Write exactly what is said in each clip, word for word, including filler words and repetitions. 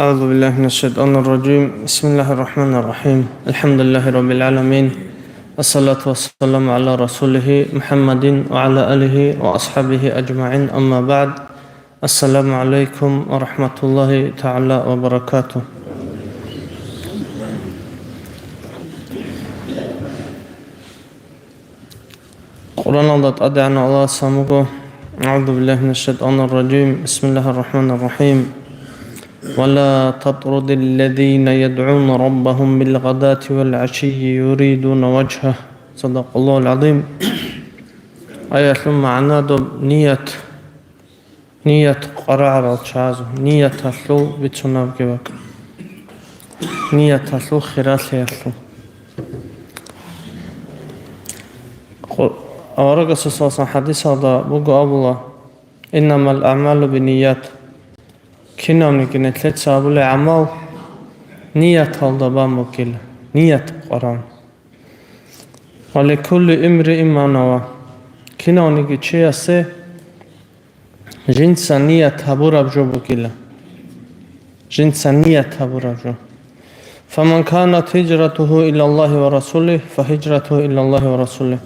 أعوذ بالله من الشيطان الرجيم. بسم الله الرحمن الرحيم. الحمد لله رب العالمين. والصلاة والسلام على رسوله محمد وعلى آله وأصحابه أجمعين. أما بعد. السلام عليكم ورحمة الله تعالى وبركاته. Къуръаналда ТӀадегӀанав Аллагьас гьамуго: أعوذ بالله من الشيطان الرجيم. بسم الله الرحمن الرحيم. ولا تطرد الذين يدعون ربهم بالغداة والعشي يريدون وجهه. صدق الله العظيم. Аялъул магӀна доб ният. Ният къварагӀарал чагӀазул, нияталъул бицунабги бакӀ. Нияталъул хиралъиялъул. Къу-, аварагасул саллаллагьу гӀалайгьи вассаллам хӀадисалда буго абула: «Иннамал аъмалу бинният». Кинавниги нилъеца гьабулеб гӀамал нияталда бан бугила, ният къваран. «Ва ликулли имриин ма нава». Кинавниги чиясе жинца ният гьабураб жо бугила. Жинца ният гьабураб жо. «Фаман канат гьижратугьу илаллагьи ва расулигь, фа гьижратугьу илаллагьи ва расулигь».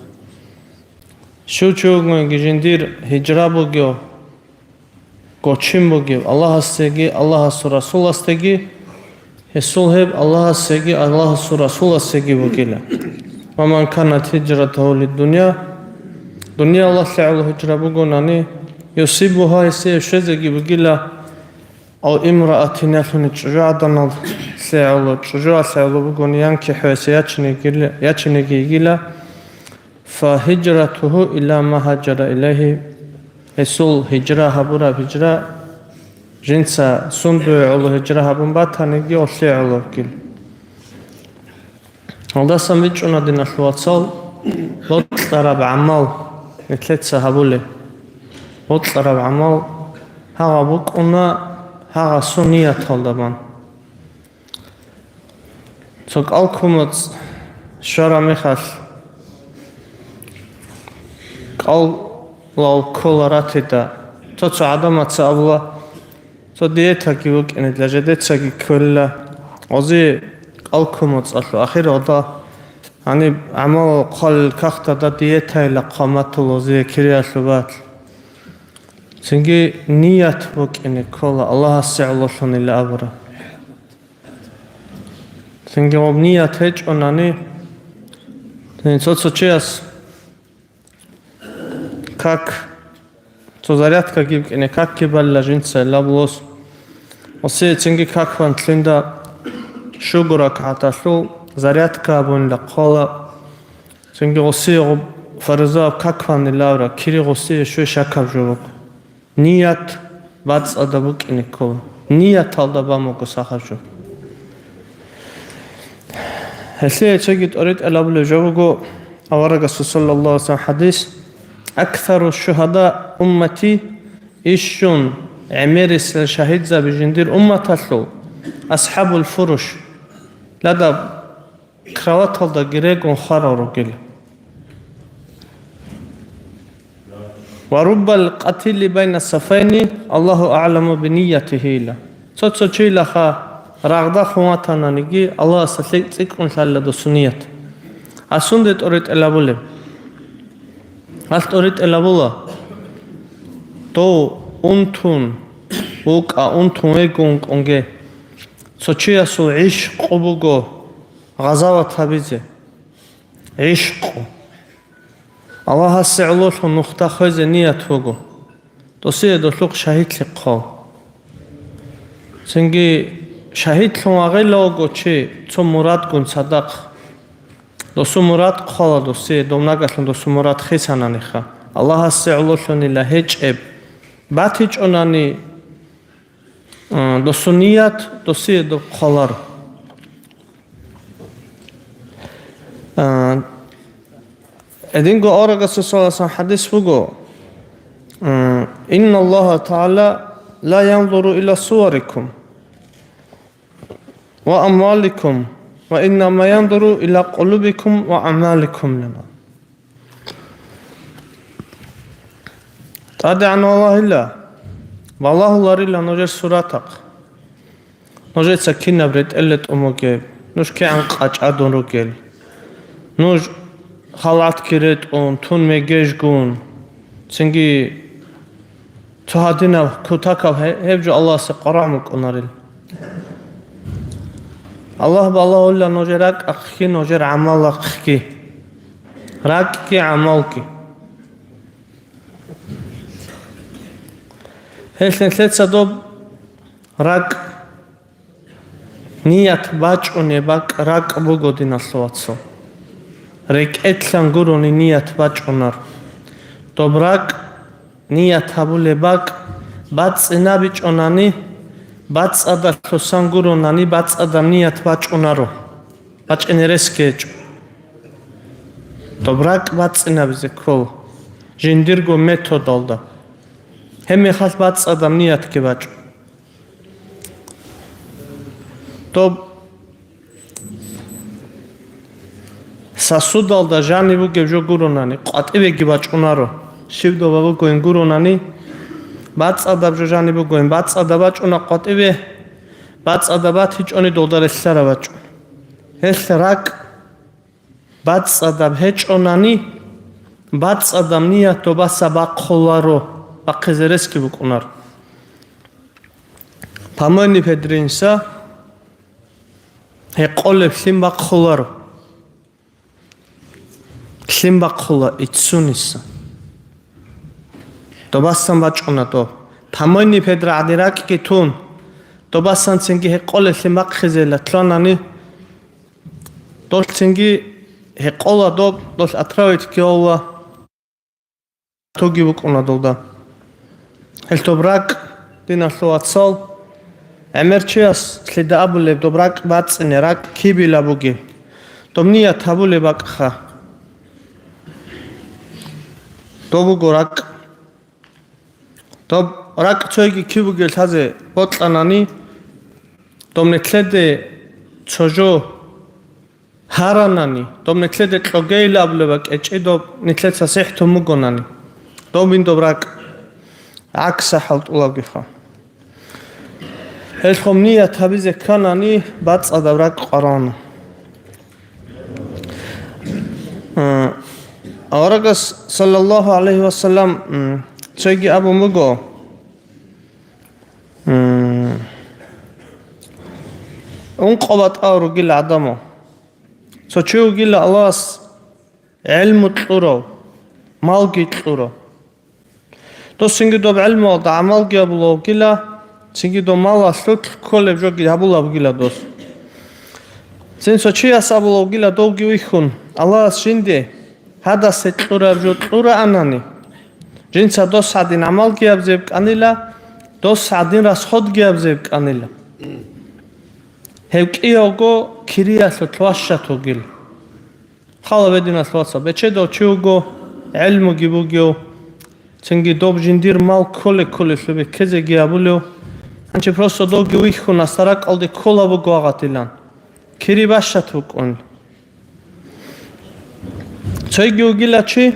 Щив чи вугониги жиндир гьижра бугев, гочин бугев Аллагьасдеги Аллагьасул Расуласдеги, гьесул гьеб Аллагьасеги Аллагьасул Расуласеги бугила. «Ва ман канат гьижратугьу лиддуня», дуниялалъе гӀоло гьижра бугонани, «юсибугьа», гьесие щвезеги бугила, «ав имраатин», ялъуни чӀужугӀаданалъе гӀоло, чӀужуялъе гӀоло бугони, «янкихӀу», гьесие ячинеги-, ячинеги йигила, «фа гьижратугьу иля ма гьаджара илайгьи», гьесул гьижра гьабураб гьижра, жинца сундуе гӀоло гьижра гьабун батаниги, гьолъие гӀоло бугила. Гьалдасан бичӀчӀуна, диналъул вацал, бокьараб гӀамал, нилъеца гьабулеб бокьараб гӀамал гьагъа букӀуна, гьагъасул нияталда бан. Цо кӀал кумуц щвараб мехалъ, кӀалал ккола ратида. Цо-цо гӀадамаца абула, цо диетаги букӀине, для жидецаги кколила. Гъозие кӀал кумуцалъул ахир гъода, гьаниб гӀамалал хъвалел кагътада диетайила хъваматул гъозие кириялъул батл. Цинги ният букӀине ккола Аллагьасе гӀололъунила абураб. Цинги гъоб ният гьечӀонани, цин цо-цо чияс как, цо зарядкаги букӀине, какги балила жинца лаблос. Осе цинги как бан лъинда щуго ракагӀаталъул зарядка абунила хъвала. Цинги гъосие гъоб фаризаяб как бани лавра, кири гъосие щвей шакаб жо буго. Ният бацӀцӀадаб букӀине ккола. Нияталда бан буго сахаб жо. Гьелъие цоги тӀоритӀел абулеб жо буго, аварагасул саллаллагьу гӀалайгьи ва саллам хӀадис: «Аксару шугьада уммати», ишщун гӀемерисел шагьидзаби жиндир умматалъул, асхӀабул фуруш, ладаб кроваталда гирегун хварал ругел. «Ва руббал къатили байна сафайни, Аллагьу а'ламу би ниятигьи», ила. Цо-цо чилаха рагъда хун ватананиги, Аллагьасда лъикӀ цӀикӀкӀун лъала досу ният. Асунде тӀоритӀел абулеб? Алъ тӀоритӀел абула: дов унтун вукӀа, унтун вегун кӀунге. Цо чиясул гӀишкъу буго гъазават гьабизе. ГӀишкъу. Аллагьасе гӀололъун нухда хвезе ният буго. Досие долъухъ шагьидлъи хъвал. Цинги шагьидлъун вагъила вуго чи цо мурадгун цадахъ. Досу мурад хъвала досие, дов нагагьлъун досу мурад хисананиха. Аллагьасе гӀололъунила гьечӀеб батичӀунани, а, досу ният досие доб хъвалар. А, гьединго аварагасул саллаллагьу гӀалайгьи ва саллам хӀадис буго, а: «Инналлагьа тагӀала ла янзуру иля суварикум ва амваликум, ва иннама янзуру иля къулубикум ва аъмаликум», — яна. ТӀадегӀан валагьила, валагьуларила нужер суратахъ. Нужеца кинаб ретӀел ретӀун бугеб, нуж кигӀан къачӀадун ругел, нуж халатги ретӀун, тун мегежгун, цинги цо гьадинаб кутакаб гье-, гьеб жо Аллагьасе къваригӀун букӀунарел. Аллагь балагьула нужер ракӀахъги, нужер гӀамалахъги. РакӀги гӀамалги. Гьелъ нилъеца доб ракӀ, ният бачӀунеб бакӀ ракӀ буго, диналъул вацал. РекӀелъан гурони ният бачӀунар. Доб ракӀ, ният гьабулеб бакӀ бацӀцӀинабичӀунани, бацӀцӀадалъусан гуронани, бацӀцӀадаб ният бачӀунаро. БачӀине ресги гьечӀо. Доб ракӀ бацӀцӀинабизе ккола жиндирго методалда. Гьеб мехалъ бацӀцӀадаб ниятги бачӀо. Доб сосудалда жаниб бугеб жо гуронани, къватӀибеги бачӀунаро. Щиб доба бугоин гуронани, бацӀцӀадаб жо жаниб бугоин, бацӀцӀадаб бачӀуна къватӀибе, бацӀцӀадаб батичӀони долда релълъараб бачӀун. Гьелъ ракӀ бацӀцӀадаб гьечӀонани, бацӀцӀадаб ният добаса бахъуларо, бахъизе ресги букӀунаро. Помойный ведренца гьекъолеб лъим бахъуларо. Лъим бахъула иццуниса. Добасан бачӀуна доб. Помойный ведро гӀадин ракӀги тун, добасан цинги гьекъолелъин бахъизела лъанани, долъ цинги гьекъола доб, долъ отравить ккола, тоги букӀуна долда. Гьелъ доб ракӀ, диналъул вацал, гӀемер чияс лъида абулеб доб ракӀ бацӀцӀине, ракӀ кибила бугеб. Доб ният гьабулеб бакӀха. Доб буго ракӀ. Доб ракӀ цойги киб бугеб лъазе бокьанани, доб нилъеде цо жо гьаранани, доб нилъеде кьогейилан абулеб бакӀ гьечӀи, доб нилъеца сихӀ тун бугонани, доб ин доб ракӀ гӀакса хӀалтӀулабгиха. Гьелъ гьоб ният гьабизе кканани, бацӀцӀадаб ракӀ къварана. А, аварагас, саллаллагьу гӀалайгьи ва саллам, м, цойги абун буго, м, ункъо батӀал ругел гӀадамал. Цо чи вугила Аллагьас гӀелму кьурав, малги кьурав. Дос цинги доб гӀелмуялда гӀамалги гьабулав вугила, цинги доб малалъулъ кколеб жоги гьабулаб бугила дос. Цин цо чияс абулав вугила довги вихьун, Аллагьас жинде гьадасе кьураб жо кьураанани, Жинца дос гӀадин гӀамалги гьабизе букӀанила, дос гӀадин расходги гьабизе букӀанила. Гьев кӀиявго кириялъулъ ващат вугила. Хала бе, диналъ вацал, бечедав чи вуго, гӀелмуги бугев, цинги доб жиндир мал кколе-кколелъубе ккезеги гьабулев, гьанчи просто довги вихьун, асда ракӀалде ккола буго вагъатилан. Кири бащат букӀун. Цойги вугила чи,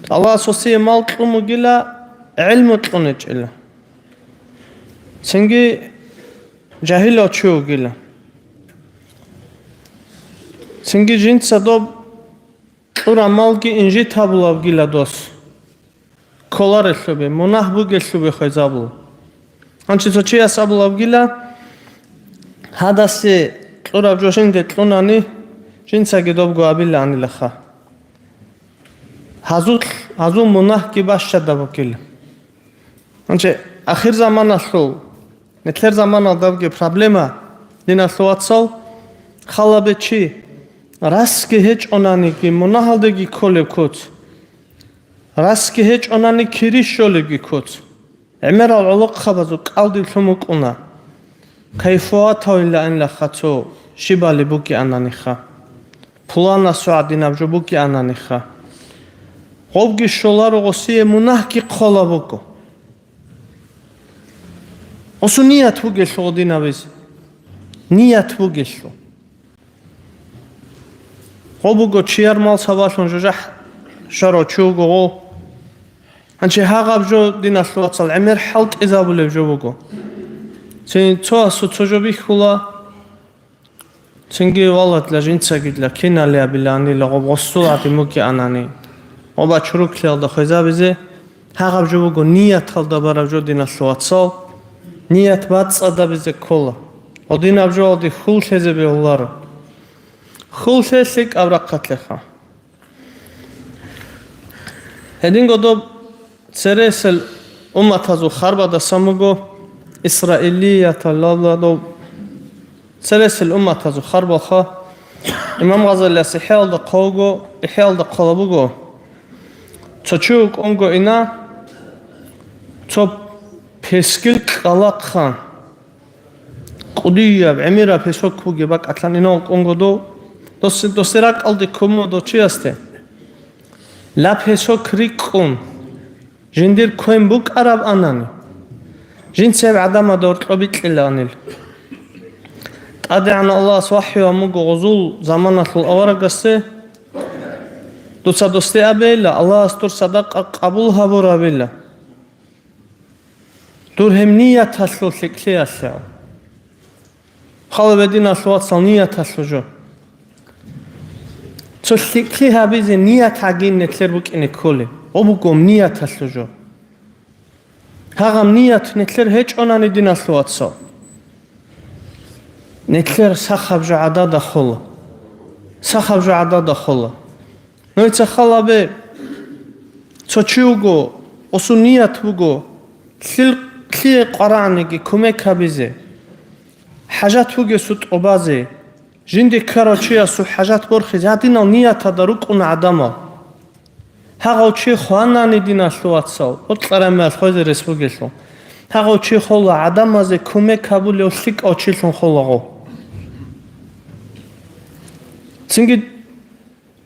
Аллагьас гьесие мал кьун бугила, гӀелму кьун гьечӀила. Цинги жагьилав чи вугила. Цинги жинца доб кьураб малги инжит гьабулеб бугила дос. Кколарелъубе, мунагь бугелъубе хвезабула. Гьанчи цо чияс абулеб бугила, гьадасе кьураб жо жинде кьунани, жинцаги добго абилаанилаха. Гьазул, гьазул мунагьги бащадаб бугила. Гьанчи ахирзаманалъул, нилъер заманалдаги проблема, диналъул вацал, хала бе чи, расги гьечӀонаниги мунагьалдеги кколеб куц, расги гьечӀонани кири щолебги куц. ГӀемерал гӀолохъабазул кӀалдиб лъун букӀуна. Кайфуатавилаанилаха цо щибали букӀиананиха. Пуланасул гӀадинаб жо букӀиананиха. Гъобги щоларо, гъосие мунагьги ккола буго. Гъосул ният бугелъул гъодинабизе. Ният бугелъул. Гъо буго чияр мал сабаблъун жужахӀ щварав чи вуго гъо. Гьанчи гьагъаб жо, диналъул вацал, гӀемер хӀалтӀизабулеб жо буго. Цин цо асу цо жо бихьула, цинги валадла жинцагидла киналиабиланила гъоб гъосул гӀадин букӀианани, гъоба чуруклъиялда хвезабизе, гьагъаб жо буго нияталда бараб жо, диналъул вацал, ният бацӀцӀадабизе ккола. Гъодинаб жоялде хьул лъезе бегьуларо. Хьул лъе лъикӀаб рахъалъеха. Гьединго доб цересел умматазул харбадасан буго, исраилияталда доб цересел умматазул харбалха. Имам Гъазалияс ИхӀяалда хъвалго, ИхӀяалда хъвала буго, цо чи вукӀунго ина, цо пескил кьалахъа. КӀудияб, гӀемераб песок бугеб бакӀалъан инав кӀунго дов, дос-, досде ракӀалде ккун буго дов чиясде. Ла песок рикӀкӀун, жиндир квен букӀараб анани, жинцаяб гӀадамазда гьоркьоб бикьилаанил. ТӀадегӀан Аллагьас вахӀюван буго гъозул заманалъул аварагасде, дуца досде абейила, Аллагьас дур садакъа къабул гьабурабила. Дур гьеб нияталъул лъикӀлъиялъе. Хала бе, диналъул вацал, нияталъул жо. Цо лъикӀлъи гьабизе ният гӀагин нилъер букӀине кколеб. Гъо буго нияталъул жо. Гьагъаб ният нилъер гьечӀонани, диналъул вацал, нилъер сахаб жо гӀадада хола. Сахаб жо гӀадада хола. Нужеца хал гьабе, цо чи вуго, гъосул ният буго, лъил-, лъие къварагӀаниги кумек гьабизе, хӀажат бугесул тӀубазе, жинде ккарав чиясул хӀажат борхизе, гьадинал нияталда рукӀуна гӀадамал. Гьагъав чи хванани, диналъул вацал, гьоркьараб мехалъ хвезе рес бугелъул, гьагъав чи хола гӀадамазе кумек гьабулев лъикӀав чилъун холаго. Цинги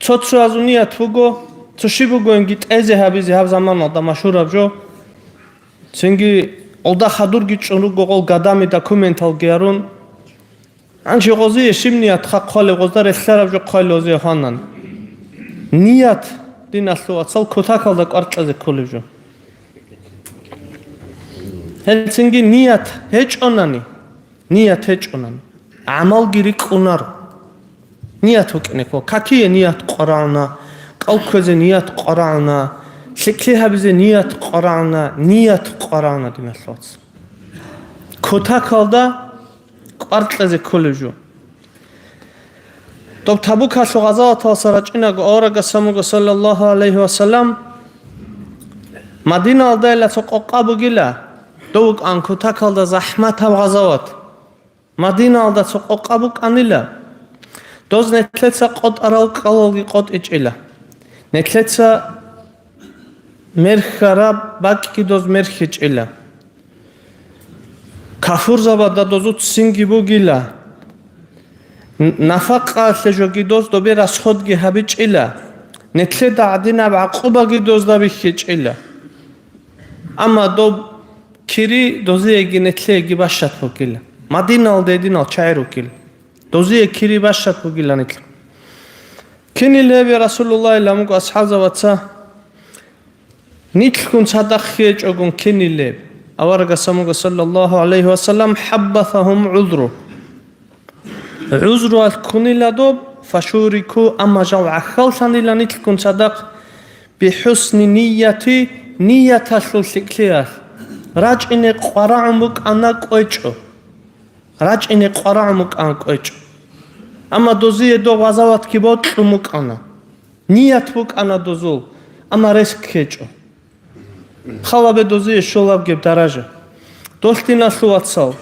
Цо-цоязул ният буго, цо щиб бугониги тӀезе гьабизе гьаб заманалда машгьураб жо. Цинги гъолда хадурги чӀун руго, гъол гадами документалги гьарун. Гьанже гъозие щиб ниятха хъвалеб, гъозда релълъараб жо хъвалел гъозие хванан. Ният, диналъул вацал, кутакалда кӀвар кьезе кколеб жо. Гьелцинги ният гьечӀонани, Ният гьечӀунан, гӀамалги рикӀкӀунаро. Ният букӀине ккола. Какие ният къварагӀуна, кӀал кквезе ният къварагӀуна, лъикӀлъи гьабизе ният къварагӀуна, ният къварагӀуна, диналъул вацал. Кутакалда кӀвар кьезе кколеб жо. Доб Табукалъул гъазаваталдаса рачӀинаго аварагас гьамуго, саллаллагьу гӀалайгьи ва саллам, Мадиналдайила цо къокъа бугила, дов вукӀан кутакалда захӀматаб гъазават. Мадиналда цо къокъа букӀанила, доз нилъеца къотӀарал кӀалалги къотӀичӀила. Нилъеца Мерхьараб бакӀги доз мерхьичӀила. Кафурзабада дозуццинги бугила. Н-, нафакъалъе жоги доз добе расходги гьабичӀила. Нетлъеда гӀадинаб гӀакъубаги дозда бихьичӀила. Амма доб кири дозиеги нетлъеги бащат бугила. Мадиналда гьединал чагӀи рукила. Дозие кири бащат бугила нетлъ. Кинил гьеб, я Расулуллагь, ламуго асхӀабзабаца? Нилъгун цадахъ хьечӀогун кинилеб? Аварагас амуго, саллаллагьу гӀалайгьи ва саллам, хӀаббасагьум гӀузру. ГӀузруялъ ккунила доб, фашурику, амма жал гӀахьаллъанила нилъгун цадахъ, бихӀусни нияти, нияталъул лъикӀлъиялъ. РачӀине къварагӀун букӀана, кӀвечӀо. РачӀине къварагӀун букӀана, кӀвечӀо. Амма дозие доб гъазаватги бокьун букӀана. Ният букӀана дозул, амма реск ккечӀо. Халабе дозие щолаб геб даража. Долъ, диналъул вацал,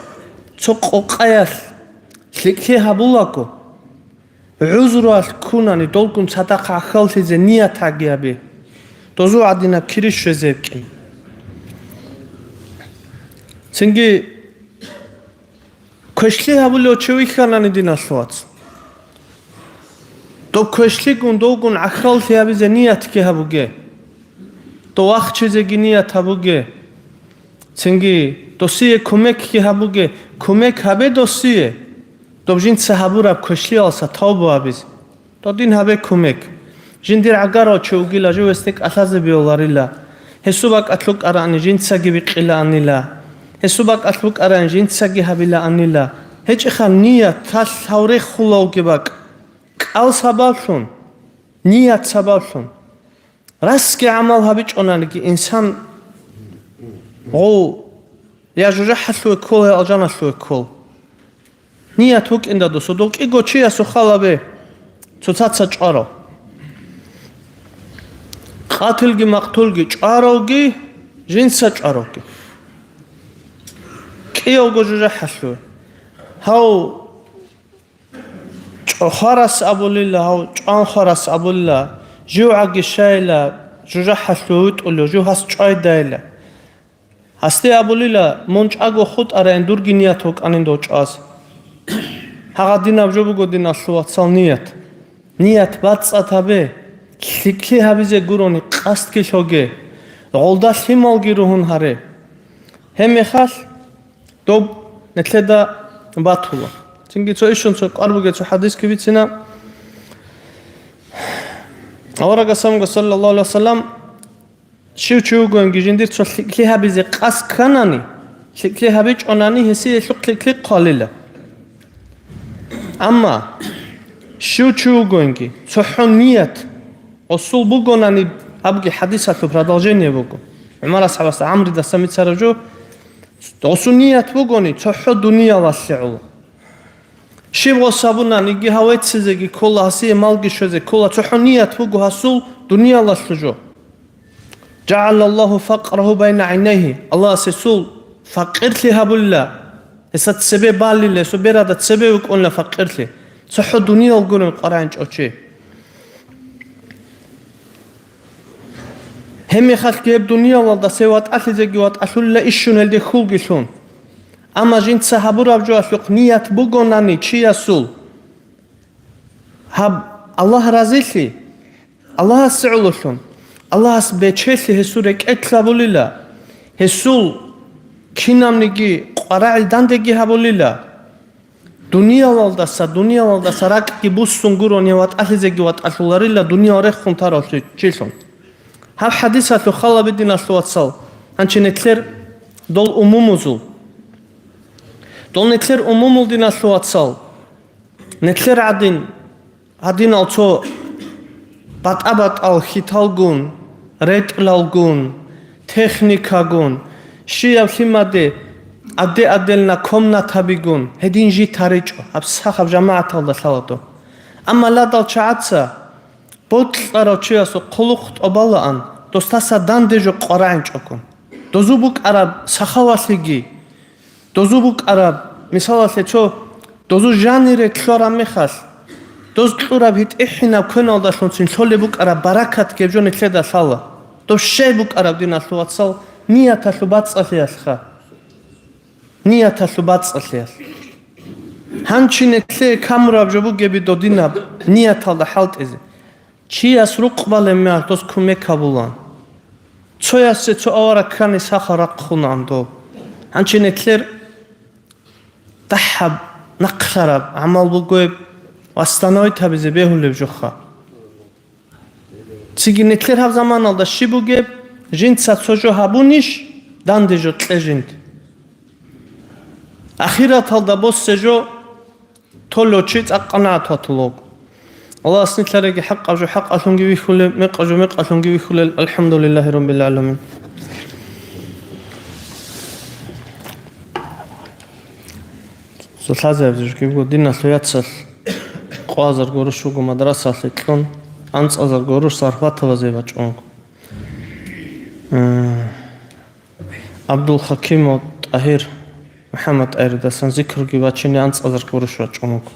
цо къокъаялъ лъикӀлъи гьабулаго, гӀузруялъ ккунани долгун цадахъ гӀахьаллъизе ният гьаги гьабе, дозул гӀадинаб кири щвезе гьеб кӀин. Цинги квешлъи гьабулев чи вихьанани, диналъул вац, доб квешлъигун довгун гӀахьаллъи гьабизе ниятги гьабуге. Дов вахчизеги ният гьабуге. Цинги досие кумекги гьабуге. Кумек гьабе досие, доб жинца гьабураб квешлъиялса тавбу гьабизе. Додин гьабе кумек. Жиндир гӀагарав чи вугила, жив гьесда кӀалъазе бегьуларила. Гьесул бакӀалъ букӀараани жинцаги бикъилаанила. Гьесул бакӀалъ букӀараан жинцаги гьабилаанила. ГьечӀеха ният, талъ гьав рехула вугеб бакӀ. КӀал сабаблъун, ният сабаблъун. Расги гӀамал гьабичӀонаниги инсан гъов я жужахӀалъуве ккола, я алжаналъуве ккола. Ният букӀинда досу, дов кӀиго чиясухъ халабе цоцаца чӀварав. Къатилги макътулги чӀваравги, жинца чӀваравги. КӀиявго жужахӀалъуве. Гьав чӀвахварас абулила, гьав чӀванхварас абулила, жив гӀаги щайила, жужахӀалъуве витӀулев, жив гьас чӀвайдайила. Гьасде абулила, мун чӀаго хутӀарайин, дурги ният вукӀанин дов чӀваз. Гьагъадинаб жо буго, диналъул вацал, ният. Ният бацӀцӀад гьабе, лъикӀлъи гьабизе гурони къасдги лъоге, гъолда лъималги ругьун гьаре. Гьеб мехалъ доб нетлъеда батула. Цинги цо ишун цо къвар бугеб цо хӀадисги бицина. Аварагас амго, саллаллагьу гӀалайгьи ва саллам, щив чи вугониги жиндир цо лъикӀлъи гьабизе къасд кканани, лъикӀлъи гьабичӀонани, гьесие лъухъ лъикӀлъи хъвалила. Амма щив чи вугониги, цохӀо ният гъосул бугонани, абги хӀадисалъул продолжение буго. ГӀумар асхӀабасда, ГӀамридаса мицараб жо, гъосул ният бугони, цохӀо дуниялалъе гӀоло. Щиб гъос гьабунаниги, гьав веццизеги ккола, гьасие малги щвезе ккола, цохӀо ният буго гьасул дуниялалъул жо. ЖагӀалаллагьу факърагьу байна гӀайнайгьи, Аллагьас гьесул факъирлъи гьабулила, гьесда цебе балила, гьесул берада цебе вукӀуна факъирлъи, цохӀо дуниял гурин къварагӀинчӀев чи. Гьеб мехалъги гьеб дуниялалдаса ватӀалъизеги ватӀалъулила ишшун гьелде хьулги лъун. Амма жинца гьабураб жоялъухъ ният бугонани чиясул, гьаб Аллагь разилъи, Аллагьасе гӀололъун, Аллагьас бечелъи гьесул рекӀелъ гьабулила, гьесул кинабниги къварагӀил дандеги гьабулила. Дуниялалдаса, дуниялалдаса ракӀги буссун гурони ватӀалъизеги ватӀалъуларила дуниял рехун тарав чилъун. Гьаб хӀадисалъул халабе, диналъул вацал, гьанчи нетлъер дол умумузул. Дол нетлъер умумул, диналъул вацал, нетлъер гӀадин, гьадинал цо батӀа-батӀал хьиталгун, ретӀлалгун, техникагун, щияб лъимаде адде-адделна комнатабигун гьедин жи таричӀо, гьаб сахаб жамагӀаталда лъала доб. Амма ладал чагӀаца бокьарав чиясул хъулухъ тӀобалаан, досдаса данде жо къварагӀинчӀого. Дозу букӀараб сахавалъиги, дозу букӀараб, мисалалъе, цо дозу жанире ккараб мехалъ, доз кьураб гьитӀихӀинаб квеналдалъунцин лъолеб букӀараб баракат гьеб жо нетлъеда лъала. Дов щай букӀараб, диналъул вацал, нияталъул бацӀцӀалъиялъха. Нияталъул бацӀцӀалъиялъ. Гьанчи нилъее камураб жо бугеби додинаб нияталда хӀалтӀизе. Чияс рукъ балеб мехалъ дос кумек гьабулаан. Цоясе цо авараг ккани сахал рахъунаан дов. Гьанчи нилъер дагьаб, нахърараб гӀамал бугеб восстановить гьабизе бегьулеб жоха. Цинги нилъер гьаб заманалда щиб бугеб, жинца цо жо гьабунищ, данде жо кье жинда. Ахираталда босе жо толев чи цӀакъ къанагӀат ватулев вуго. Аллагьас нилъереги хӀакъаб жо хӀакъалъунги вихьулел, мекъаб жо мекъалъунги вихьулел. АлхӀамдулиллагьи раббил гӀаламин. Цо лъазабизе жо буго, диналъул яцалъ къоазар гурош вуго мадрасалъе кьун, анцӀазар гурош зарплатабазе бачӀунго. М, Абдул Хакимов ТӀагьир, МухӀаммад ТӀагьиридасан зикруги бачине анцӀазар гурош бачӀун вуго.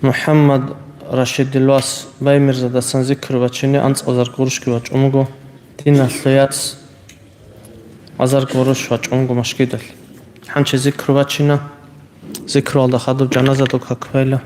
МухӀаммад Рашидил вас Баймирзадасан зикру бачине анцӀазар гурушги бачӀун буго. Диналъул яц азар гуруш бачӀун буго машгидалъ. Ханчи зикру бачина. Зикруалда хадуб жаназа дукакбайла.